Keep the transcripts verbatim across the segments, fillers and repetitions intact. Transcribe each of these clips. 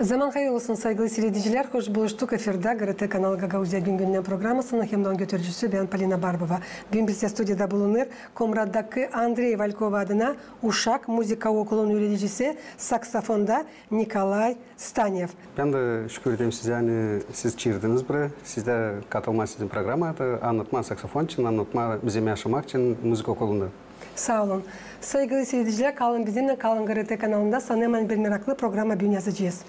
Zaman hayır olsun, saygılı siiredicilär. Hoş buluştuk. Efirdä GRT kanalı Gagauziya gün-gündän programasının hem dä onun götürücüsü bän, Polina Barbova. Büün bizdä studiyada bulunêr Komrattakı Andrey Valkov adına Uşak muzıka okulunun üüredicisi, saksofonda Nikolay Stanev. Bän dä şükür ederim sizä, ani siz çaardınız burayı, siz dä katılmaa sizin programaya da annatmaa saksofon için, annatmaa bizim yaşamak için muzıka okulunda. Saa olun. Saygılı siiredicilär, kalın bizimnän, kalın GRT kanalında. Sanêrım, ani bir meraklı programa büün yazacez.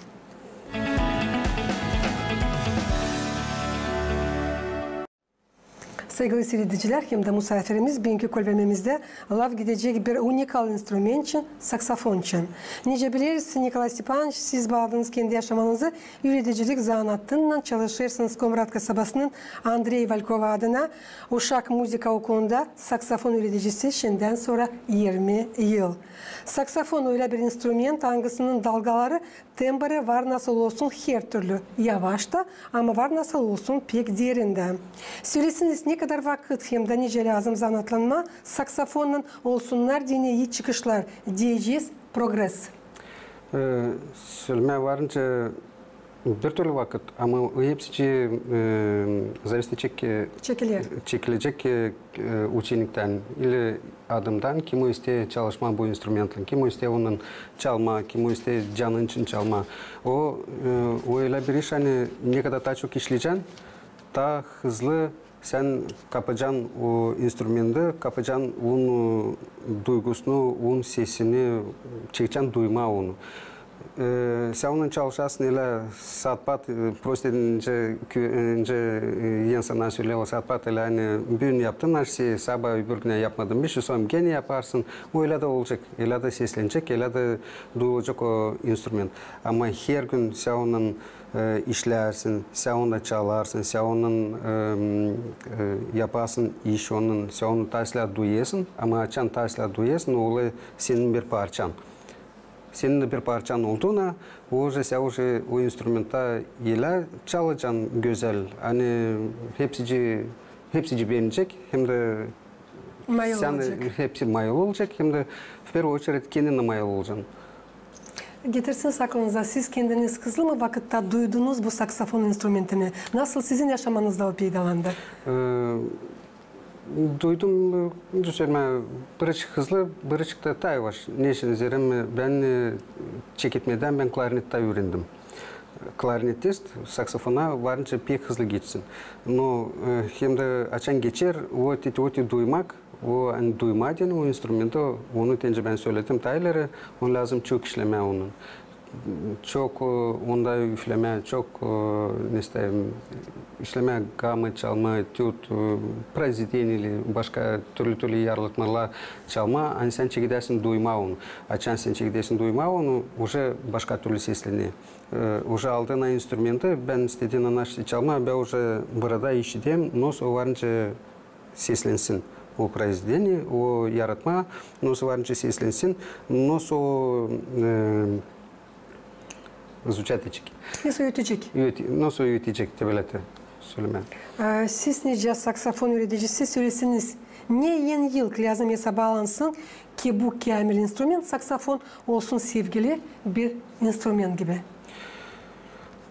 Saygılı siiredicilär hem dä musaafirimiz, büünkü kolbememizdä laf gidecek bir unikal instrument için, saksofon için. Nicä bileriz, Nikolay Stepanoviç, siz baalandıınız kendi yaşamanızı üüredicilik zanaatınnan, çalışêrsınız Komrat kasabasının Andrey Valkov adına Uşak muzıka okulunda saksofon üüredicisi şindän sora irmi yıl. Saksofon o ölä bir instrument, angısının dalgaları, tembrı var nasıl olsun hertürlü, yavaş ta, ama var nasıl olsun pek derin dä. Sölesiniz, ne kadar vakıt hem dä nicä lääzım zanaatlanmaa saksofonnan, olsunnar deyni ii çıkışlar, deyecez, progres? E, sölemää varınca, bir türlü vakıt, ama o hepsicii, e, zavisecek, e, çekilecek, e, e, uçeniktän ili adamdan, kim o isteer çalışmaa bu instrumentlän, kim o isteer onunnan çalmaa, kim o isteer canı için çalmaa. O, e, o ölä bir iş, ani ne kadar taa çok işleyecän, taa hızlı sän kapacan o instrumenti, kapacan onun, e, duygusunu, onun sesini, çekecän duymaa onu. E, sän onunnan çalışasın ölä saat pat, e, prosta nicä, kü-, nicä, e, insannar söleer, saat pat ölä, ani büün yaptın her şeyi, sabaa öbür günä yapmadın bir şey, sora genä yaparsın. O ölä dä olacek, ölä dä seslenecek, ölä dä duyulacek o instrument. Ama her gün sän onunnan, e, işlärsin, sän onunnan çalarsın, sän onunnan, e, e, yaparsın iş onunnan, sän onu taa islää duyêrsın, ama açan taa islää duyêrsın, o olêr senin bir parçan. Senin bir parçan olduuna, o uje, sän uje o instrumenta ölä çalacan gözäl, ani hepsicii, hepsicii beenecek, hem dä sän hepsi mayıl olacek, hem dä, в первую очередь, kendin mayıl olacan. Getirsiniz aklınıza, siz kendiniz hızlı mı vakıtta duydunuz bu saksofon instrumentini? Nasıl sizin yaşamanızda o peydalandı? E, Duydum, e, sölemää, birazcık hızlı, birazcık da taa yavaş. Neçin deerim, e, bän, e, çeketmedän bän klarnettä üürendim. Klarnetist saksofona varınca pek hızlı geçsin. No, e, hem dä açan geçer, o te, o te duymak, o, ani duymaa deyni o instrumenti, onu te öncä bän söledim taa ileri, onu lääzım çok işlemää onun. Çok, e, onda üflemää, çok, e, ne isteerim, işlemää gamı, çalmaa, etüd, e, произведения ili başka türlü-türlü yaratmalar çalmaa, ani sän çekedersin duymaa onu. Açan sän çekedersin duymaa onu, uje başka türlü seslener. E, uje aldın o instrumenti, bän istedim ona çalmaa, bän uje burada işideyim, nasıl varınca seslensin o произведение, o yaratma, nasıl varınca seslensin, nasıl, e, звучать edecek. Nasıl ötecek? Öte-, nasıl ötecek, te bölä te sölemää. E, siz nicä saksofon üüredicisi sölesiniz, ne en yıl lääzım esaba alınsın, ki bu käämil instrument, saksofon, olsun sevgili bir instrument gibi?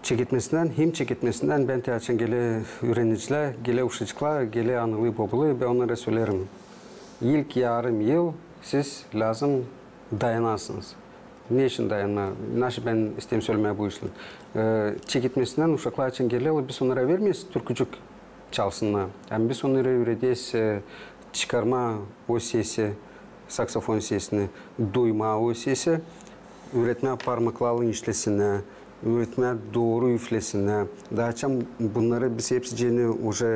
Çeketmesindän, hem çeketmesindän bän te açan geler üürenicilär, geler uşacıklar, geler analı-bobalı, bän onnara söleerim. İlk yarım yıl siz lääzım dayanasınız. Neçin dayanmaa? Nasıl bän isteerim sölemää bu işlän? E, çeketmesindän uşaklar açan gelerlär, biz onnara vermeeriz türkücük çalsınnar. Ama biz onnarı üürederiz, e, çıkarmaa o sesi, saksofon sesini, duymaa o sesi, üüretmää parmaklarını işlesinnär, üüretmää dooru üflesinnär. Taa açan bunnarı biz hepsicini uje,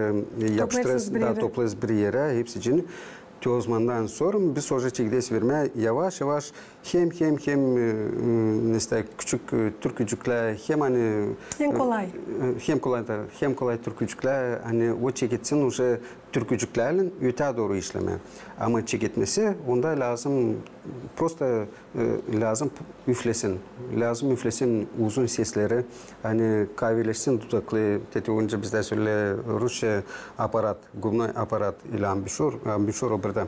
e, yapıştırêrız, bir erä, toplarız bir erä, hepsicini. Te ozamandan sora biz uje çekederik vermää yavaş-yavaş hem, hem, hem, e, e, ne isteerim, küçük, e, türkücüklär, hem ani, hem, e, kolay, e, hem kolay da, hem kolay türkücüklär, ani o çeketsin uje türkücüklärlän ötää dooru işlemää. Ama çeketmesi, onda lääzım, prosta, e, lääzım üflesin. Lääzım üflesin uzun sesleri, ani kaaveleşsin dudakları, te öncä bizdä söleerlär rusça аппарат, губной аппарат ili амбушюр, амбушюр o burada.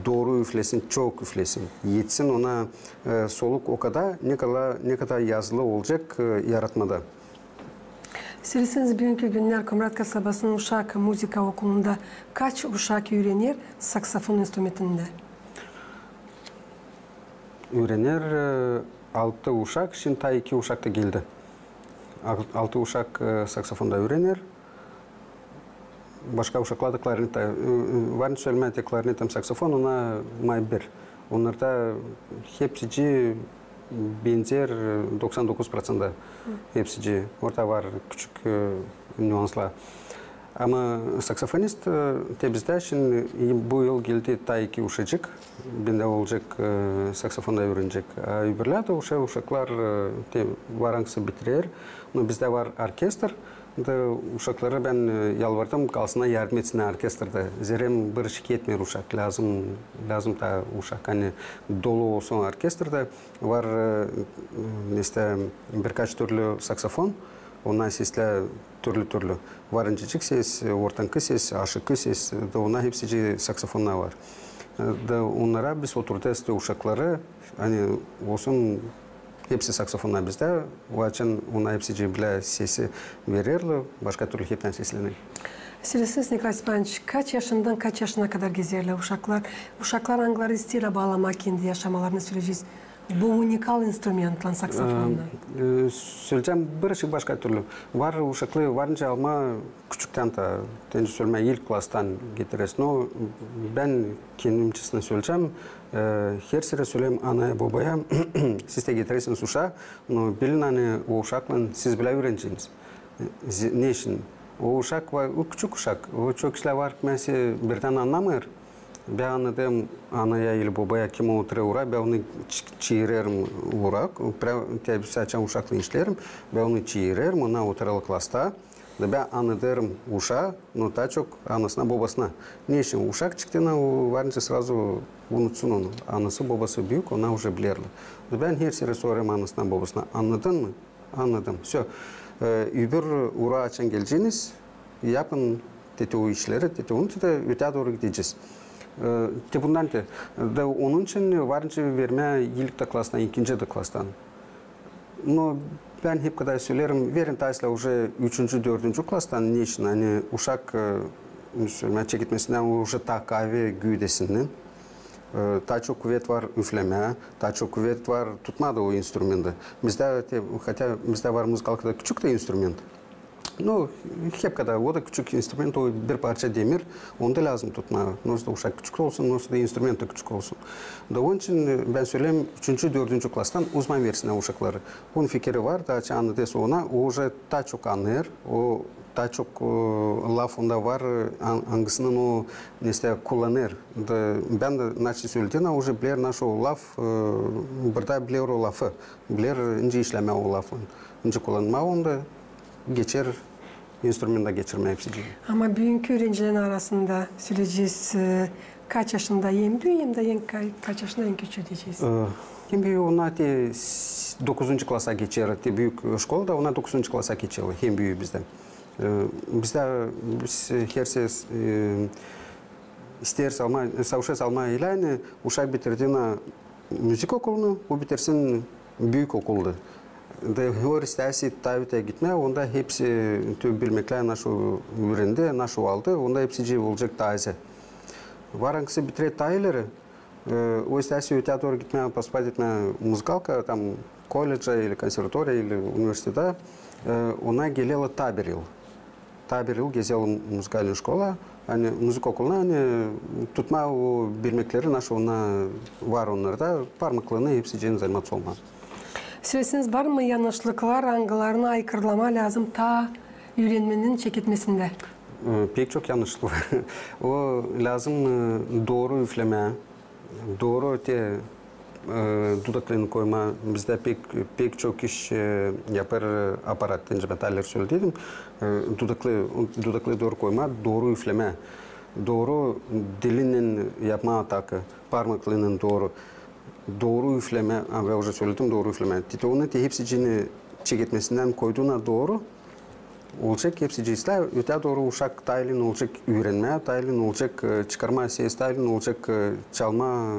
Dooru üflesin, çok üflesin. Etsin ona, e, soluk o kadar, ne kadar, ne kadar yazılı olacek, e, yaratmada. Söleseeniz, büünkü günnär Komrat kasabasının uşak muzıka okulunda kaç uşak üürener saksofon instrumentindä? Üürener, e, altı uşak, şindi taa iki uşak da geldi. Al-, altı uşak, e, saksofonda üürener. Başka uşaklar da klarnettä, e, e, var nicä sölemää, te klarnet hem saksofon, ona may bir. Onnarda hepsicii benzer, e, doksan dokuz proţentta hepsicii. Orada var küçük, e, nüanslar. Ama saksofonist, e, te bizdä şindi, e, bu yıl geldi taa iki uşacık. Bendä olacek, e, saksofonda üürenecek. A öbürlär dä uşa-, uşaklar, e, te var angısı bitirer. No bizdä var orkestr. Da uşakları bän, e, yalvardım, kalsınnar, yardım etsinnär orkestrda. Zerä bir şikayet etmeer uşak. Lääzım, lääzım taa uşak, ani dolu olsun orkestrda. Var, e, işte, birkaç türlü saksofon, onnar seslää türlü-türlü. Var incecik ses, e, ortankı ses, aşaakı ses, e, da onnar hepsicii saksofonnar var. E, da onnara biz oturtêrız te uşakları, ani olsun hepsi saksofonnar bizdä, o açan onnar hepsicii bilä sesi vererlär, başka türlü heptän seslenä. Söleseeniz, Nikolay Stepanoviç, kaç yaşından kaç yaşına kadar gezerlär uşaklar? Uşaklar, angıları isteerlär baalamaa kendi yaşamalarını, söleyecez, bu unikal instrumentlan, saksofonnan. E, e, söleyecäm, bir şey başka türlü. Var uşakları, var nicä almaa küçüktän taa, te nicä sölemää, ilk klastan getirersin. No bän kendimcesini söleyecäm, e, herserä söleerim anaya, bobaya, siz tä getirersiniz uşaa, no bilin, ani o uşaklan siz bilä üüreneceniz. E, zi-, neçin? O uşak var, o küçük uşak, o çok işlär var, kimsä birdän annamêêr. Bän annadêrım anaya ili bobaya, kim oturêr ura, bän onu ç-, çevirerim ura, prä-, te, açan uşaklan işleerim, bän onu çevirerim, ona oturêr klasta. Da bän annadêrım uşaa, no taa çok anasına, bobasına. Neçin? Uşak çıktıynan o var nicä srazu unutsun onu. Anası, bobası büük, onnar uje bilerlär. Da bän herserä sorêrım anasına, bobasına: annadın mı? Annadım. Всё. E, öbür ura açan geleceniz, yapın, dedi, o işleri, dedi, onu, dedi, ötää dooru gidecez. E, te bundan te, da onun için var nicä vermää ilk dä klastan, ikinci dä klastan. No bän hep kadar söleerim, verin taa islää uje üçüncü, dördüncü klastan, neçin, ani uşak, e, sölemää, çeketmesindän uje taa kaavi güüdesinnän. E, taa çok kuvet var üflemää, taa çok kuvet var tutmaa da o instrumenti. Bizdä te, хотя bizdä var muzıkalkada küçük dä instrument. No, hep kadar, o da küçük instrument, o bir parça demir, onu da lääzım tutmaa. Nasıl da uşak küçük olsun, nasıl da instrument da küçük olsun. Da onun için, e, bän söleerim, üçüncü, dördüncü klastan uzaman versinnär uşakları. Bunun fikiri var, da açan annadêrsın ona, o uje taa çok annêêr, o taa çok, e, laf onda var, e, an-, angısını o, neysä, kullanêr. Da bän dä naşey söledim, o uje biler naşey o laf, e, burada biler o lafı, biler nicä işlemää o laflan, nicä kullanmaa onu da, geçer instrumenta geçirmää hepsicii. Ama büünkü üürencilerin arasında, söleyecez, e, kaç yaşında en büük hem dä en ka-, kaç yaşında en küçüü deyecez? E, en büük onnar te s-, dokuzuncu klasa geçer, te büük şkolada onnar dokuzuncu klasa geçer, en büük bizdä. E, bizdä biz herserä, e, isteeriz almaa, savuşêrız almaa ilääni, uşak bitirdiynän muzıka okulunu, o bitirsin büük okulda. Da hor isteerä taa ötää gitmää, onda hepsi tüm bilmeklär naşey üürendi, naşey aldı, onda hepsicii olacek taa izi. Var angısı bitirer taa ileri, e, o isteerä ötää dooru gitmää, поступать etmää muzıkalka, там, колледжа ili konservatoriya ili universitetä, e, ona gelerlär taa bir yıl. Taa bir yıl gezelär muzıkalnıy şkola, ani muzıka okuluna, ani tutmaa o bilmekleri, naşey onnar var onnarda, parmaklarını hepsicii заниматься olmaa. Söleseeniz, var mı yannışlıklar, angılarını aykırılamaa lääzım taa üürenmenin çeketmesindä? E, pek çok yannışlık var. O lääzım, e, dooru üflemää, dooru te, e, dudaklarını koymaa. Bizdä pek, pek çok iş, e, yapêr, e, aparat, te nicä bän taa ileri söledim. E, dudaklı, dudaklı dooru koymaa, dooru üflemää. Dooru dilinnän yapmaa takı, parmaklarınnan dooru. Dooru üflemää, a, bän uje söledim, dooru üflemää. Te onu te hepsicii çeketmesindän koyduuna dooru, Olacek hepsi cinsler, ötää dooru uşak taylan olacek üürenmää, taylan olacek, e, çıkarmaa ses, taylan olacek, e, çalmaa,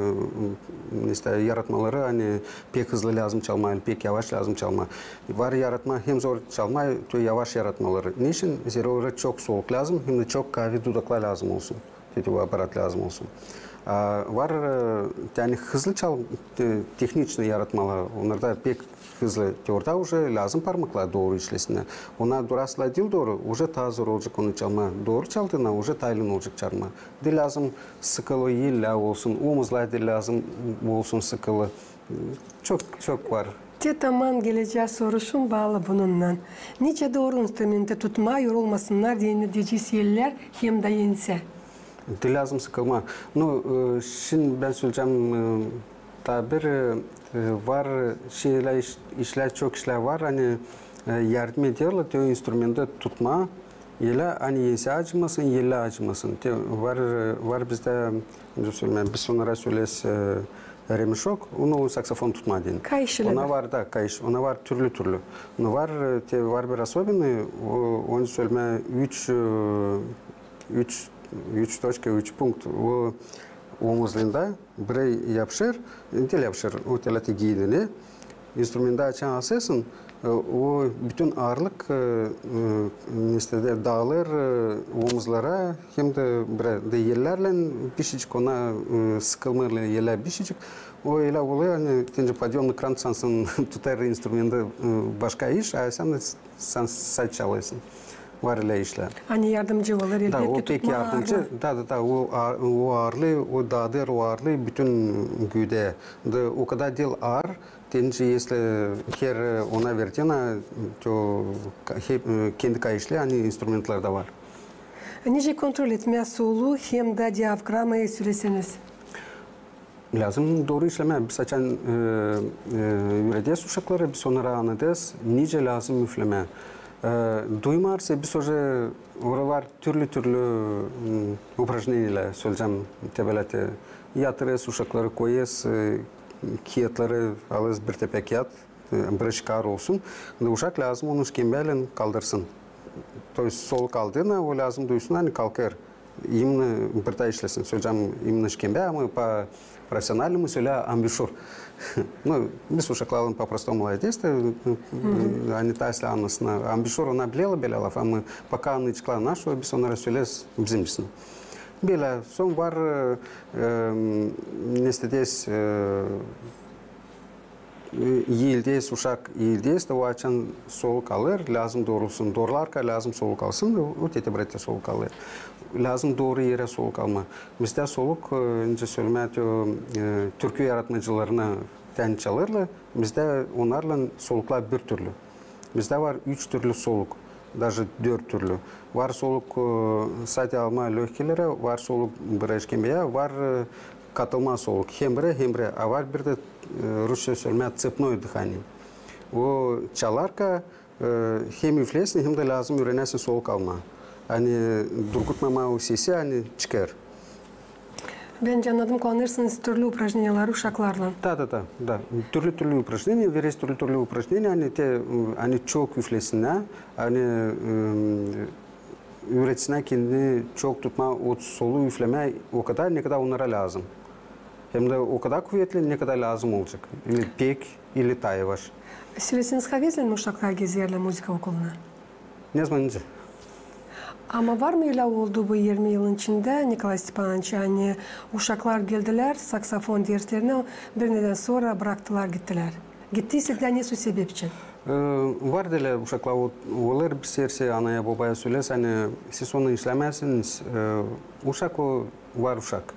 e, işte, yaratmaları, ani pek hızlı lääzım çalmaa, pek yavaş lääzım çalmaa. Var yaratmaa hem zor çalmaa, te yavaş yaratmaları. Neçin? Zerä orada çok soluk lääzım, hem dä çok kaavi dudaklar lääzım olsun. Te o aparat lääzım olsun. A, var, e, yani hızlı çal-, te-, tehniçnıy yaratmalar, onnarda pek hızlı, te orada uje lääzım parmaklar dooru işlesin. Onnar durasılar diil dooru, uje taa zor olacek onu çalmaa. Dooru çaldınnan, uje taylan olacek çalmaa. Diil lääzım sıkılı, ellär olsun, omuzlar diil lääzım olsun sıkılı. Çok, çok var. Te tamam gelecää soruşum baalı bununnan. Nicä dooru instrumentä tutmaa, yorulmasınnar deyni deyecez ellär hem dä ensä? Diil lääzım sıkılmaa. Nu, e, şindi bän söleyecäm, e, taa bir, e, e, var şeylär, iş-, işlär, çok işlär var, ani, e, yardım ederlär, te o instrumentä tutmaa, elä, ani ensä acımasın, ellär acımasın. Te var, e, var bizdä, ne söleyim, biz onnara söleriz, e, ремешок, onu saksofon tutmaa deyni. Kayış ölä. Ona var da kayış, ona var türlü-türlü. Onu var, e, te var bir особенный, o, onu söleyim, üç, e, üç, üç точка, üç punkt. O omuzunda birä yapışêr, diil yapışêr, o telä te giydinä. Instrumentä açan asêrsın, e, o bütün aarlık, e, e, işte dä daalêr, e, omuzlara, hem dä birä dä ellärlän bişecik, ona, e, sıkılmêêr ellär bişecik. O elä olêr, ani deyni подъёмный кран sansın tutêr instrumentä, e, başka iş, a sän dä sän sade çalêrsın. Var elä işlär. Ani yardımcı olêr, elbetki, tutmaa aarlıı. Da, o pek yardımcı. Da, da, da, o aar-, o aarlıı, o daadêr o aarlıı bütün güüdä. Da o kadar diil aar, deyni, если her ona verdin, a, to ka-, hep, e, kendi kayışlı, ani instrumentlerdä var. Nicä kontrol etmää solugu hem dä diafragmayı sölesäniz? Lääzım dooru işlemää. Biz açan, e, e, üürederiz uşakları, biz onnara annadêrız, nicä lääzım üflemää. E, duymarsa, biz uje, ora var türlü-türlü, m, упражнениелär, söleyecäm, te bölä te yatırêrız uşakları, koyêrız, e, kiyatları, alêrız bir tepä kiyat, e, bir çıkar olsun. Da uşak lääzım onu işkembäylän kaldırsın. То есть soluk aldınnan, o lääzım duysun, ani kalkêr. İmnı burada işlesin. Söleyecäm, imnı işkembä, ama по-профессиональному sölää амбушюр. Ну, biz uşaklarlan по-простому lafederiz dä, ani taa islää annasınnar. Амбушюр, ona bilelär bölä laf, ama пока annamayaceklar, na, şo biz onnara söleriz bizim için. Bölä, son var, e, e, ne istederiz, e, E, iilderiz, uşak iilderiz, da o açan soluk alêr, lääzım doorulsun. Doorularka lääzım soluk alsın, da o te-te-bura te soluk alêr. Lääzım dooru erä soluk almaa. Bizdä soluk, e, nicä sölemää, te o, e, türkü yaratmacılarına deyni çalêrlar, bizdä onnarlan soluklar bir türlü. Bizdä var üç türlü soluk, даже dört türlü. Var soluk, e, sade almaa lögkelerä, var soluk birä işkembeyä, var, e, katılma soluk. Hem birä, hem birä. A var bir dä, e, rusça sölemää цепное дыхание. O çalarka, e, hem üfleersin, hem dä lääzım üürenäsin soluk almaa. Ani durgutmamaa o sesi, ani çıkêr. Bän annadım, kullanêrsınız türlü упражнениелär uşaklarlan. Da, da, da, da. Türlü-türlü упражнения, vereriz türlü-türlü упражнения, ani te, ani çok üflesinnär, ani, e, üüretsininnär kendini çok tutmaa, o solugu üflemää o kadar, ne kadar onnara lääzım. Hem dä o kadar kuvetli, ne kadar lääzım olacek. İli pek, ili taa yavaş. Sölesäniz, havezlän mi uşaklar gezerlär muzıka okuluna? Ne zaman nicä. Ama var mı ölä oldu bu irmi yılın içindä, Nikolay Stepanoviç, ani uşaklar geldilär saksofon derslerinä, bir nedän sora braktılar, gittilär? Gittiysä dä, nesoy sebep için? E, var da ölä uşaklar, o-, olêr, bir sefer anaya-bobaya söleersin, ani siz onu işlämäzsiniz, e, uşak o, var uşak.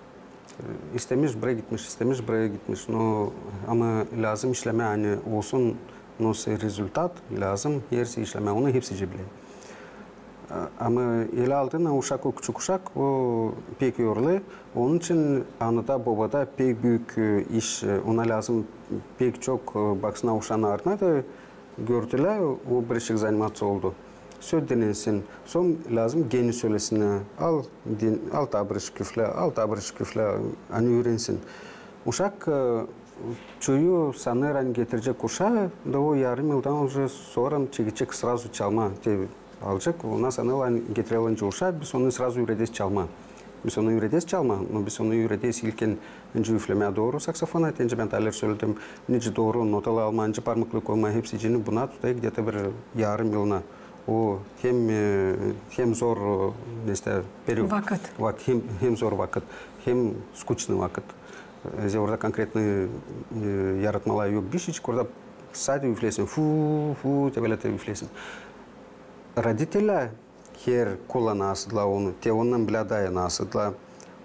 E, istemiş, buraya gitmiş, istemiş, buraya gitmiş. No, ama lääzım işlämää, ani olsun nasıl rezultat, lääzım hersi işlämää, onu hepsi biler. E, ama ölä aldınnan uşak, o küçük uşak, o pek yorulêr. Onun için anada-bobada pek büük, e, iş, e, ona lääzım pek çok, e, baksınnar uşaanın aarına da, gördülär, o birazcık заниматься oldu. Söz dinlesin. Son lääzım genä sölesin. Al, din-, al taa birazcık üflä, al taa birazcık üflä, ani üürensin. Uşak, e, çoyu sanêr, ani getirecek uşaa, da o yarım yıldan uje sora çekecek сразу çalmaa. Te, alacek, ona sanêrlar, getirelim nicä uşaa, biz onu srazu üürederiz çalmaa. Biz onu üürederiz çalmaa, no biz onu üürederiz ilkin nicä üflemää dooru saksafona, te nicä bän taa ileri söledim, nicä dooru notaları almaa, nicä parmakları koymaa, hepsicini buna tutêr где-то bir yarım yılına. O hem, e, hem zor, e, nesä, period. Vakıt. Vak-, hem, hem zor vakıt, hem скучный vakıt. E, zerä orada konkretnıy, e, yaratmalar yok bişeycik, orada sade üfleersin, fu, fu, te bölä te üfleersin. Родителлär, her kola nasıdlar onu, te ondan bilä taa ii nasıdlar.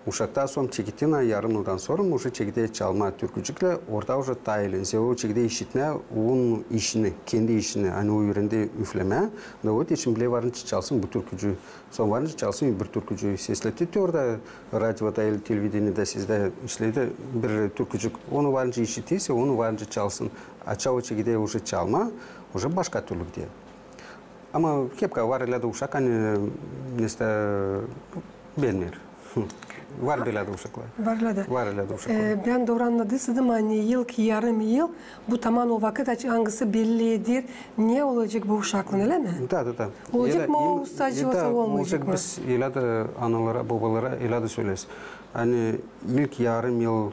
Uşakta sora çekettiynän, yarım yıldan sora uşak çekeder çalmaa türkücüklär, orada uje taa ileri, zerä o çekeder işitmää onun işini, kendi işini, ani o üürendi üflemää, da o için bilä var nicä çalsın bu türkücü, sora var nicä çalsın bir türkücü, sesletti te orada radioda ili televideniedä sizdä işledi bir türkücük, onu var nicä işidersä, onu var nicä çalsın, açaa o çekeder uje çalmaa, uje başka türlü gider. Ama hep ka var ölä dä uşak, ani nesä beğenmeer. Var bölä dä uşaklar. Var ölä dä. Var ölä dä uşaklar. E, bän dooru annadıysaydım, ani ilk yarım yıl, bu taman o vakıt, açı-, angısı belli eder, ne olacek bu uşaklan, ölä mi? Da, da, da. Olacek mı o ustacı, osa olmayacek mı? Biz ölä dä analara, bobalara ölä dä söleriz. Ani ilk yarım yıl,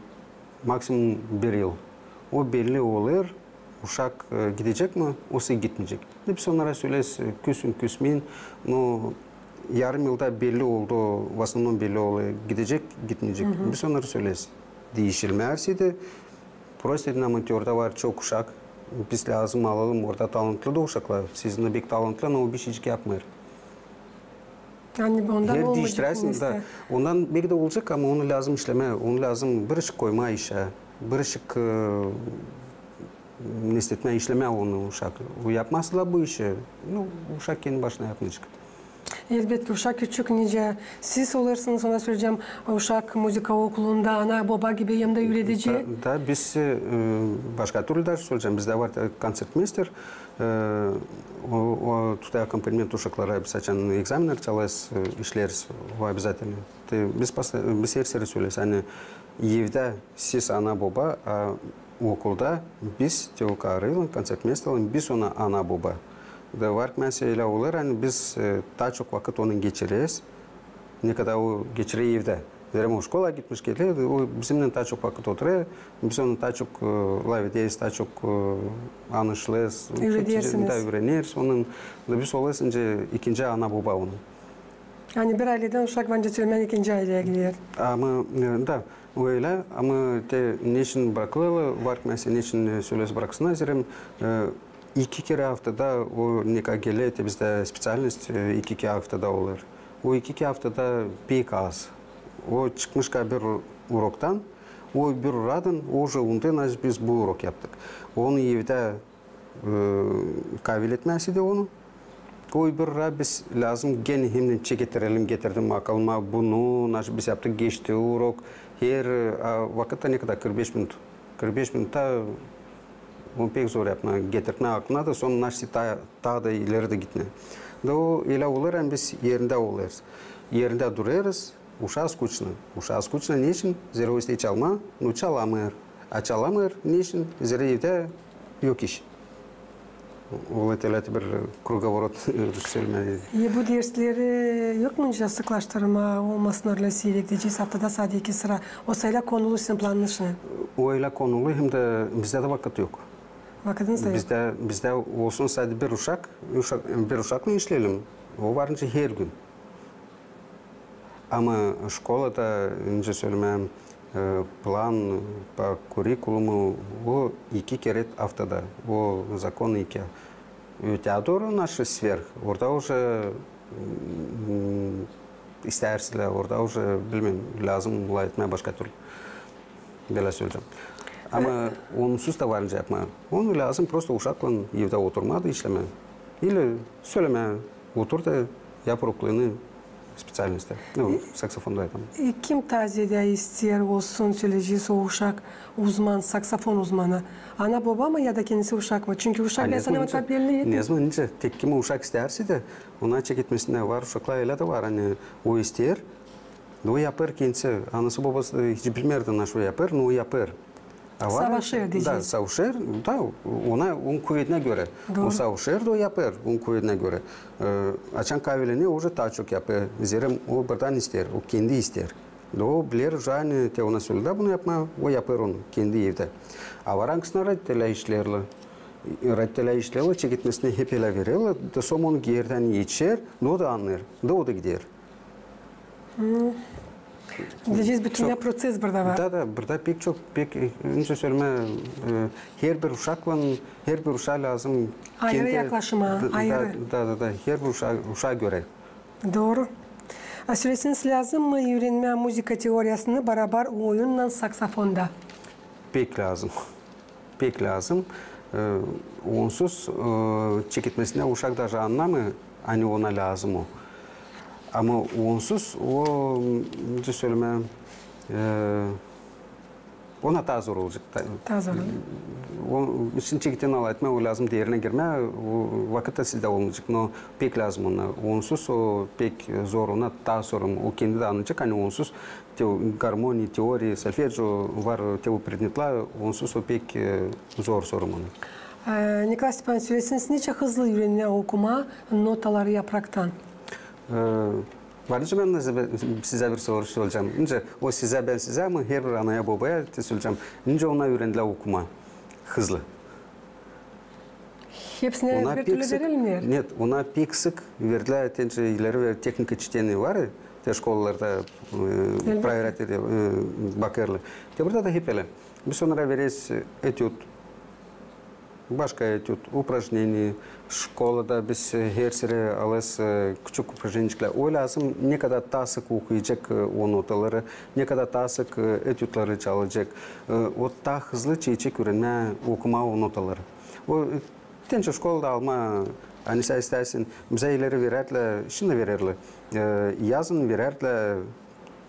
maksimum bir yıl. O belli olêr, uşak, e, gidecek mi, osa gitmeyecek. Da biz onnara söleriz, e, küsün, küsmeyin. No, yarım yılda belli oldu, в основном belli olêr, gidecek, gitmeyecek. Biz onnara söleriz. Diişilmää sade, prosto dedin, ama te orada var çok uşak. Biz lääzım alalım orada talantlı da uşaklar. Siz ne bek talantlı, no o bişeycik yapmêêr. Ani ondan olmayacek diiştirersin, da. Ondan beki dä olacek, ama onu lääzım işlemää, onu lääzım bir işik koymaa işä, bir işik, e, nesä etmää, işlemää onu uşak. O yapmazsa bu işi, no, uşak kendi başına yapmayacek. Elbetki, uşak küçük, nicä siz olêrsınız, ona söleyecäm, uşak muzıka okulunda ana-boba gibi hem dä üüredici. Da, da biz, e, başka türlü dä söleyecäm, bizdä var, e, koncertmeister, e, o, o tutêr akompanementi uşaklara, biz açan egzamenleri çalêrız, e, işleriz, o обязательно. Te biz posta-, biz her sene söleriz, ani evdä siz ana-boba, a okulda biz te o karıylan, koncertmeisterlan, biz ona ana-boba. Da var ki, mesela, ölä olêr, ani biz, e, taa çok vakıt onunnan geçireriz, ne kadar o geçirer evdä. Zerä o şkolaya gitmiş geler, o bizimnän taa çok vakıt oturêr, biz onu taa çok, e, laf ederiz, taa çok, e, annaşêrız. Üüredersiniz. Da üüreneriz onunnan. Da biz olêrız ikinci ana-boba onun. Ani bir ayledän uşak var nicä söleyim, ikinci ayleyä gider. Ama, e, da, ölä, ama te neçin brakılêrlar, var ki, mesela, neçin, e, söleriz braksınnar, zerä, e, iki kerä aftada o nekä geler, te bizdä специальность, e, iki kerä aftada olêr. O iki kerä aftada pek az. O çıkmış ka bir uroktan, o bir uradan, o uje unutêr, ani biz bu urok yaptık. Onu evdä e, kavel etmää sade onu. O bir ura biz lääzım genä hemnän çekettirelim, getirdim aklıma bunu, nasıl biz yaptık geçti urok. Her, e, vakıt da ne kadar, kırk beş minut. Kırk beş minutta onu pek zor yapmaa, getirtmää aklına da, sora nasıl taa, taa da ileri dä gitmää. Da o ölä olêr, ani biz erindä olêrız. Erindä durêrız, uşaa скучно. Uşaa скучно neçin? Zerä o isteer çalmaa, no çalamêêr. A çalamêêr neçin? Zerä evdä yok iş. Ola te ölä bir круговорот, e, sölmää. E, bu dersleri yok mu nicä sıklaştırmaa, olmasın ölä siirek deyecez, aftada sade iki sıra? Osa ölä konulu sizin planınız ne? O ölä konulu, hem dä bizdä dä vakıt yok. Vakıdınız da yok. Bizdä, bizdä olsun sade bir uşak, uşak, bir uşaklan işleyelim. O var nicä her gün. Ama şkolada, nicä sölemää, e, plan по куррикулуму, o iki kerä aftada. O zakon iki. Ötää dooru, naşı sverh, orada uje, m, isteersin, orada uje, bilmeerim, lääzım lafetmää başka türlü. Bölä söleyecäm. Ama onsuz da var nicä yapmaa. Onu lääzım prosto uşaklan evdä oturmaa da işlemää. İli sölemää, otur da yap uroklarını специальностьта. Ну, saksofonda yapmaa. E, kim taa zeedä isteer olsun, söleyecez, o uşak uzman, saksofon uzmanı? Ana-boba mı ya da kendisi uşak mı? Çünkü uşak, bän sana belli ettim. Ne zaman nicä, tek kim uşak isteerse dä, ona çeketmesin dä var, uşaklar ölä dä var, ani o isteer. Da o yapêr kendisi, anası-bobası da hiç bilmeer dä, naşı o yapêr, no o yapêr. Savaşêr, deyecez. Da, savaşêr, da, ona, onun kuvedinä görä. Dooru. O savaşêr da o yapêr, onun kuvedinä görä. E, açan kavileniyor, o taa çok yapêr. Zerä o buradan isteer, o kendi isteer. Da o biler, ani te ona söledi bunu yapmaa, o yapêr onu kendi evdä. A var angısına roditelä işleerlär. Roditelä işleerlär, çeketmesinä hep ölä vererlär, da sora onu geerdän geçer, da o da annêêr, da o da gider. Deyecez, bütünnä proţes burada var. Da, da, burada pek çok, pek, e, nicä sölemää, e, herbir uşaklan, herbir uşaa lääzım ayırı kendi yaklaşmaa, da, ayırı. Da, da, da, herbir uşaa, uşaa görä. Dooru. A söleseniz, lääzım mı üürenmää muzıka teoriyasını barabar oyunnan saksofonda? Pek lääzım. Pek lääzım. E, onsuz, e, çeketmesinä uşak daji annamêêr, ani ona lääzım o. Ama onsuz o, nicä sölemää, e, ona taa zor olacek. Taa zor olacek. O, şindi çeketini alaytmaa, o lääzım derinä girmää, o vakıt da sizdä olmayacek, no pek lääzım ona. Onsuz o pek zor, ona taa zor, o kendi dä annayacek, ani onsuz te o garmoniya, teoriya, solfedjo var, te o predmetlär, onsuz o pek, e, zor sorun. E, Nikolay Stepanoviç, söleseniz, nicä hızlı üürenmää okumaa notaları yapraktan? E, var nicä bän sizä, sizä bir soruş soracam. Nicä, o sizä, bän sizä, ama herbir anaya, bobaya te söleyecäm. Nicä ona üürendilär okumaa hızlı? Hepsinä bir türlü verilmeer. Нет, ona pek sık verdilär, te nicä ileri ve tehnika çiteniya var, te şkolalarda, e, проверять, e, bakêrlar. Te burada da hep ölä. Biz onnara vereriz etüd, başka etüd, upražneniya, şkolada biz, e, her sere alêrız, e, küçük upražneniçiklär. O lääzım, ne kadar taa sık okuyacek, e, o notaları, ne kadar taa sık, e, etüdleri çalacek, e, o taa hızlı çekecek üürenmää okumaa o notaları. O, e, te nicä şkolada almaa, ani sän istäsin, bizä ileri verärdilär, şindi vererlär, e, yazın verärdilär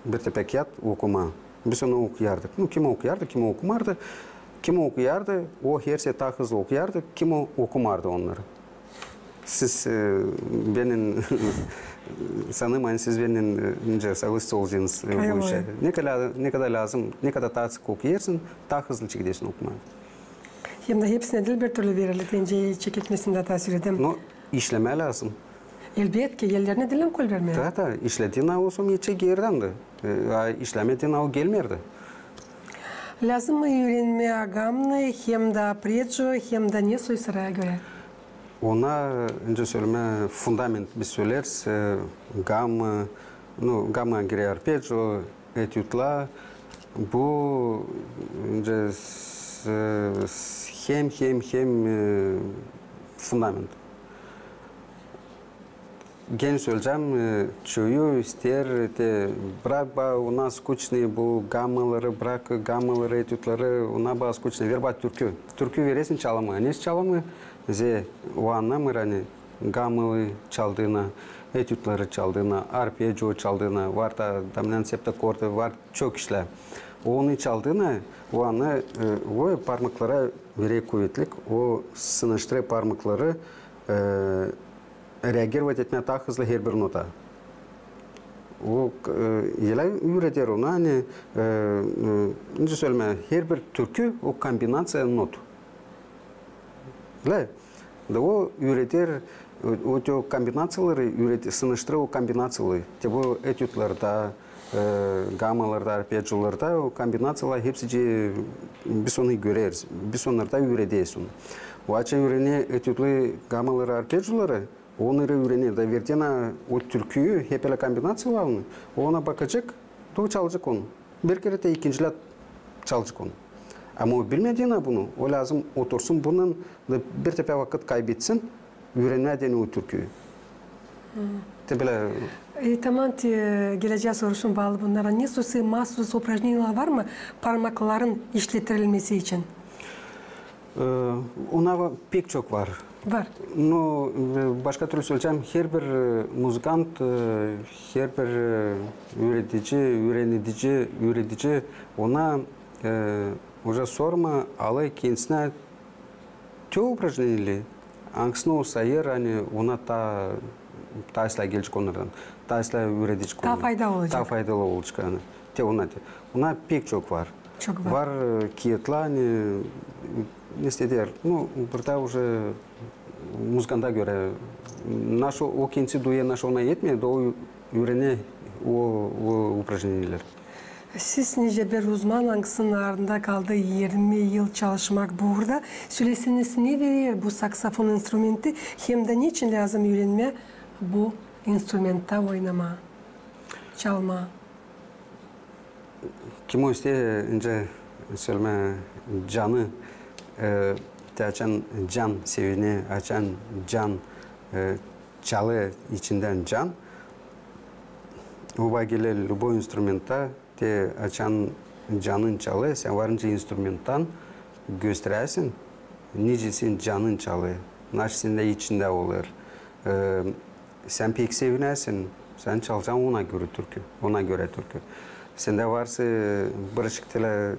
bir tepä kiyat okumaa. Biz onu okuyardık. Nu, kim okuyardı, kim okumardı. Kim okuyardı, o her şey taa hızlı okuyardı, kim o okumardı onnarı. Siz, e, bennän, sanêrım, ani siz bennän, e, nicä saglasitsa olaceniz, e, bu işä. Ne kadar, ne kadar lääzım, ne kadar taa sık okuyêrsın, taa hızlı çekeersin okumaa. Hem dä hepsinä diil bir türlü verilär, te nicä çeketmesindä taa söledim. No, işlemää lääzım. Elbetki, ellerinä diil kolay vermää. Da, da, işlediin, o sora geçer geerdän dä. E, a işlemediin, o gelmeer dä. Lääzım mı üürenmää gamnı hem dä arpedjo hem dä ne soy sıraya görä? Ona, nicä sölemää, fundament biz söleriz, e, gamma, nu, gamma girer arpedjo, etüdlär, bu, nicä, s-, s-, hem, hem, hem, e, fundament. Genä söleyecäm, e, çoyu isteer te, brak ba, ona skучно bu gammaları, brak gammaları, etüdleri, ona ba skучно, ver ba türkü. Türkü veresin, çalamêêr. Neçin çalamêêr? Zerä o annamêêr, ani gammaları çaldıına, etüdleri çaldıına, arpedjo çaldıına, var da dominant, septakord, var çok işlär. Onu çaldıına, o annamêêr, e, o parmaklara verer kuvetlik, o sınaştırêr parmakları, e, reagirovati etmää taa hızlı herbir nota. O, e, ölä üüreder onu, ani, e, e, nicä sölemää, herbir türkü o kombinaţiya not. Ölä. Da o üüreder, o, o te kombinaţiyaları üüret-, sınaştırêr o kombinaţiyaları. Te bu etüdlerdä, e, gammalarda, arpedjolarda o kombinaţiyalar hepsicii biz onu göreriz, biz onnarda üürederiz onu. O açan üürener etüdleri, gammaları, arpedjoları, onnarı üürener da verdiinä o türküyü, hep ölä kombinaţiyalarını, o ona bakacek, da o çalacek onu. Bir kerä te ikincilä çalacek onu. Ama o bilmediinä bunu, o lääzım otursun bununnan da bir tepä vakıt kaybetsin, üürenmää deyni o türküyü. Te bölä. E, tamam, te, gelecää soruşum baalı bunnara. Ne soy maasuz upražneniyalar var mı parmakların işletirilmesi için? E, ona va-, pek çok var. Var. Nu, e, başka türlü söleyecäm, herbir, e, muzıkant, e, herbir, e, üüredici, üürenidici, üüredici, ona, e, uje sorma alêr kendisinä te upražneniyaları, angısını o sayêr, ani ona taa, taa islää gelecek onnardan, taa islää üüredecek onnarı. Taa faydalı olacek. Taa faydalı olacek, ani. Te ona te. Ona pek çok var. Çok var. Var, e, kiyatlar, ani, e, ne isteer. Nu, burada uje muzıkanta görä. Naşo o kendisi duyêr, naşo ona etmeer, da o üürenä o, o uprajneniyeleri. Siz nicä bir uzman, angısının ardında kaldı irmi yıl çalışmak bu uurda, söleseniz, ne verer bu saksofon instrumenti, hem dä neçin lääzım üürenmää bu instrumentta oynamaa, çalmaa? Kim o isteer, öncä sölemää, canı, e, te açan can sevinä, açan can, e, çalêr içindän can. O var geler любой instrumenta, te açan canın çalêr, sän varınca instrumenttan gösteräsin, nicä senin canın çalêr, naşey sendä içindä olêr. E, sän pek sevinäsin, sän çalacan ona görä türkü, ona görä türkü. Sendä varsa birazcık telä,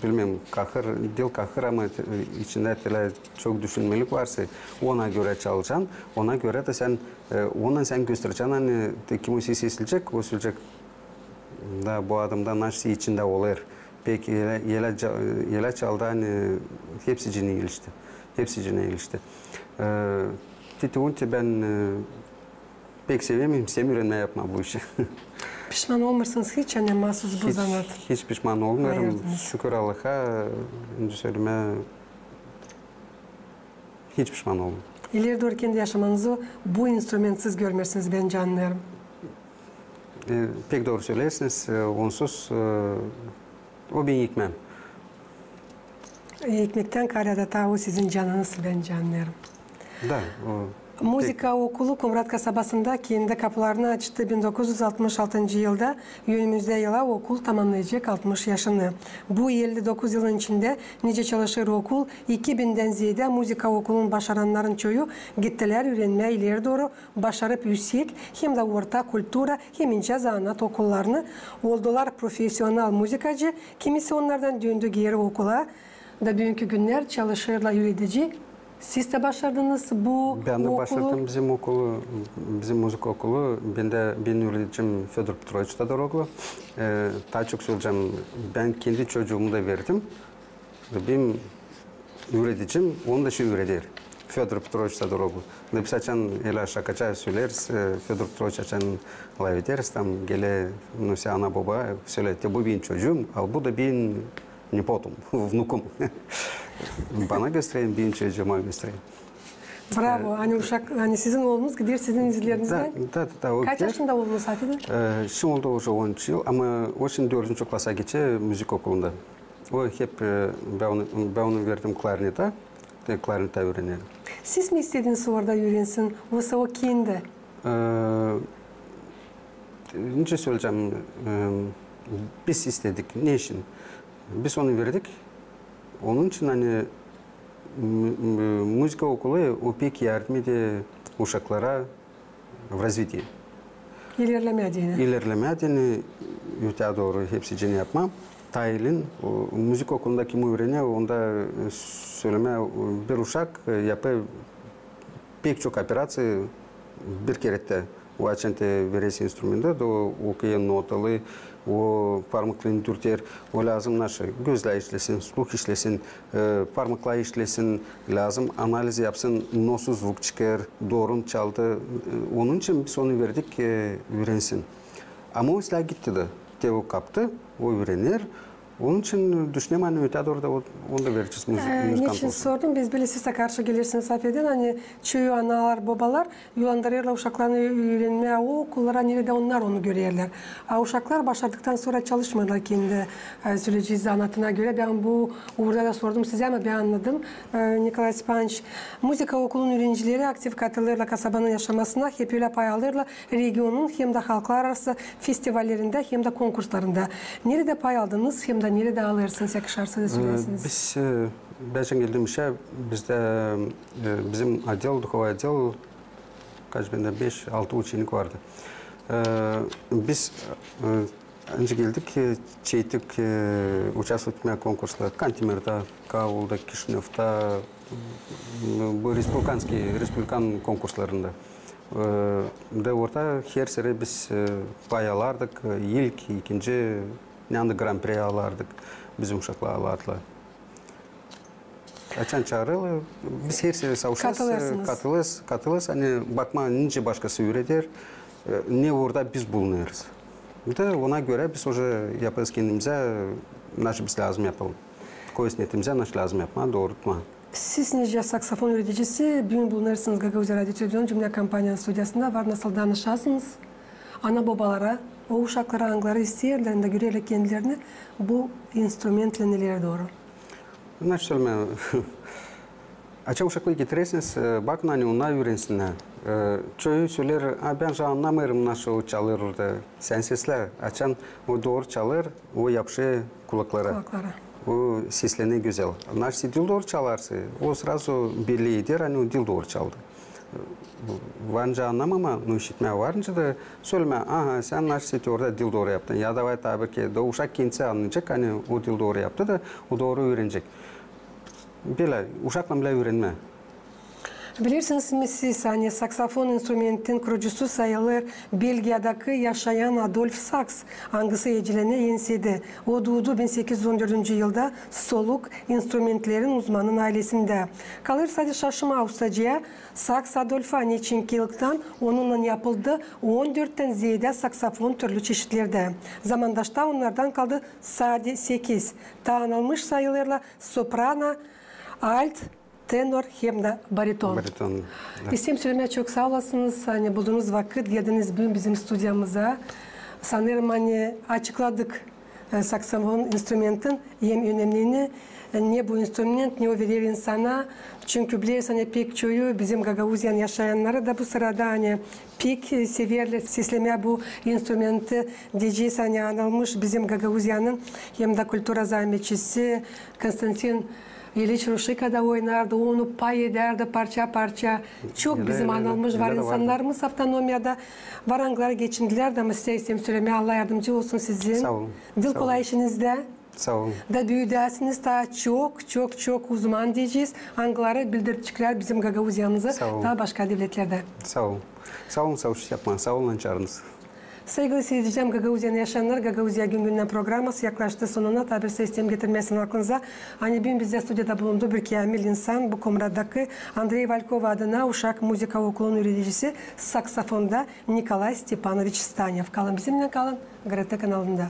bilmeerim, kahır, diil kahır, ama te-, içindä telä çok düşünmelik varsa, ona görä çalacan, ona görä dä sän, e, onunnan sän gösterecän, ani te kim o sesi işleyecek, o sölecek, da bu adamda naşey içindä olêr. Pek elä, elä ça-, elä çaldı, ani hepsicini ilişti. Hepsicini ilişti. E, te, te, te bän, e, pek severim, isteerim üürenmää yapmaa bu işi. Pişman olmêêrsınız hiç, ani maasuz bu zanaat? Hiç, hiç pişman olmêêrım. Şükür Allaha, öncä sölemää, hiç pişman olmêêrım. İleri dooru kendi yaşamanızı bu instrumentsiz görmeersiniz, bän annêêrım. E, pek dooru söleersiniz, e, onsuz, e, o benim ekmeem. E, ekmektän kaarä dä taa o sizin canınız, bän annêêrım. Da, o Muzıka okulu Komrat kasabasında kendi kapularını açtı bin dokuz üz altmış altıncı yılda. Önümüzdä yıla okul tamamnayacek altmış yaşını. Bu elli dokuz yılın içindä, nicä çalışêr okul, iki bindän zeedä muzıka okulun başarannarın çoyu gittilär üürenmää ileri dooru, başarıp üüsek hem dä orta kultura hem incä zanaat okullarını, oldular profesional muzıkacı, kimisi onnardan döndü geeri okula da büünkü günnär çalışêrlar üüredici. Siz dä başardınız bu okulu? Bän dä başardım bizim okulu, bizim muzıka okulu. Bän dä, benim üüredicim Födor Petroviç Todoroglu. E, taa çok söleyecäm, bän kendi çocuumu da verdim. Benim üüredicim, onu da şindi üüreder. Födor Petroviç Todoroglu. Da biz açan elä şakaca söleeriz, e, Födor Petroviç açan lafederiz, tam gelä, nu, sä ana-boba sölää, te bu benim çocuum, a bu da benim nepotum, vnukum. Bana göstereyim, benim çocuuma göstereyim. Bravo, ani uşak, ani sizin oolunuz gider sizin izlerinizdän. Da, da, da, o gider. Kaç yaşında oolunuz, afedin? E, şindi oldu uje on üç yıl, ama o şindi dördüncü klasa geçer muzıka okulunda. O hep, e, bän onu, bän onu verdim klarneta, te klarneta üürener. Siz mi istediniz orada üürensin, osa o kendi? E, nicä söleyecäm, e, biz istedik. Ne için? Biz onu verdik. Onun için, ani, m-, m-, muzıka okulu, o pek yardım eder uşaklara в развитии. İlerlemää deyni. İlerlemää deyni, ötää dooru hepsicini yapmaa. Taa ilin, o, muzıka okulunda kim üürener, onda, e, sölemää, o, bir uşak, e, yapêr pek çok operaţiya bir kerä dä. O açan te veresin instrumenti, da o okuyêr notaları, o parmaklarını dürter, o lääzım naşı gözlär işlesin, sluh işlesin, e, parmaklar işlesin, lääzım analiz yapsın, nasıl zvuk çıkêr, dooru mu çaldı. E, onun için biz onu verdik, e, üürensin. Ama o islää gitti dä, te o kaptı, o üürener. Onun için düşünerim, ani ötää dooru da o-, onu da verecez muz-, E, muzıkant neçin olsun. Sordum, biz bileriz, siz dä karşı gelersiniz, afedin, ani çoyu analar, bobalar yollandırêrlar uşaklarını ü-, üürenmää o okullara, neredä onnar onu görerlär. A uşaklar başardıktan sora çalışmêêrlar kendi, e, söleyecez zanaatına görä. Bän bu uurda da sordum sizä, ama bän annadım, e, Nikolay Stepanoviç. Muzıka okulun üürenicileri aktiv katılêrlar kasabanın yaşamasına, hep ölä pay alêrlar regionun hem dä halklararası festivallerindä hem dä konkurslarında. Neredä pay aldınız hem dä neredä alêrsınız, yakışarsa da söleersiniz. E, biz, e, bän açan geldim işä, bizdä, e, bizim отдел, духовой отдел, kaç bendä, beş-altı uçenik vardı. E, biz, e, öncä geldik, e, çektik, e, участвовать etmää konkurslarda, Kantemirda, Kaulda, Kişinövda, m, bu respublikanskiy, respublikan konkurslarında. E, da orada her sene biz, e, pay alardık, e, ilk, ikinci, ne anda Gran-pri alardık. bizim uşaklar alatla. Açan çaarêrlar, biz herseri savuşêrız, katılêrsınız. Katılêrız, katılêrız, ani bakmaa nicä başkası üüreder, e, ne uurda biz bulunêrız. Da ona görä biz уже yapêrız kendimizä, e, naşey biz lääzım yapalım. Koyêrız netimizä, naşey lääzım yapmaa, doorutmaa. Siz nicä saksafon üüredicisi büün bulunêrsınız Gagauziya radio televizionun Cümlä kompaniyanın studiyasında, var nasıl danışasınız ana-bobalara, o uşaklara, angıları isteerlär da görerlär kendilerini bu instrumentlän ileri dooru. Naşey sölemää, açan uşakları getirersiniz, e, bakın, ani onnar üürensinnär. E, çoyu söleer: "A, bän annamêêrım, naşey o çalêr orada." Sän seslä, açan o dooru çalêr, o yapışêr kulaklara. Kulaklara. O seslenä gözäl. Naşey diil dooru çalarsa, o srazu belli eder, ani o diil dooru çaldı. Var nicä annamamaa, nu, işitmää var nicä da sölemää: "Aha, sän naşey orada diil dooru yaptın." Ya da var taa bir ki, da uşak kendisi annayacek, ani o diil dooru yaptı da, o dooru üürenecek. Bölä, uşaklan bilä üürenmää. Bilersiniz mi siz, ani saksafon instrumentin kurucusu sayılêr Belgiyadakı yaşayan Adolf Saks, angısı ecilenä ensedi. O duudu bin sekiz üz on dördüncü yılda soluk instrumentlerin uzmanın aylesindä. Kalêr sade şaşmaa ustacıya, Saks Adolfa, neçin ki ilktän onunnan yapıldı on dörttän zeedä saksafon türlü çeşitlerdä. Zamandaşta onnardan kaldı sade sekiz. Taa anılmış sayılêrlar soprano, alt, tenor hem dä bariton. Bariton, da. İsteerim sölemää, çok saa olasınız, ani buldunuz vakıt, geldiniz büün bizim studiyamıza. Sanêrım, ani açıkladık, e, saksafon instrumentin hem önemini, e, ne bu instrument, ne o verer insana. Çünkü bileriz, ani pek çoyu bizim Gagauziyanın yaşayannarı da bu sırada, ani pek, e, severlär seslemää bu instrumenti. Deyecez, ani anılmış bizim Gagauziyanın hem dä kultura zaametçisi Konstantin İliç Ruşika da oynardı, onu pay edärdi parça-parça. Çok bizim anılmış var insannarımız avtonomiyada, var angıları geçindilär da, ama sizä isteerim sölemää, Allah yardımcı olsun sizin. Saa olun. Diil kolay işinizdä. Saa olun. Da büüdäsiniz taa çok, çok, çok uzman deyecez, angıları bildireceklär bizim Gagauziyamızı taa başka devletlerdä. Saa olun. Saa olun, saa olun, saa olun, çaardınız. Saygılı siiredicilerim, Gagauziyanın yaşayannarı, Gagauziya gün-gündän programası yaklaştı sonuna. Taa bir sä isteerim getirmää sizin aklınıza, ani büün bizdä studiyada bulundu bir käämil insan, bu Komratdakı Andrey Valkov adına uşak muzıka okulunun üüredicisi, saksafonda Nikolay Stepanoviç Stanev. Kalın bizimnän, kalın GRT kanalında.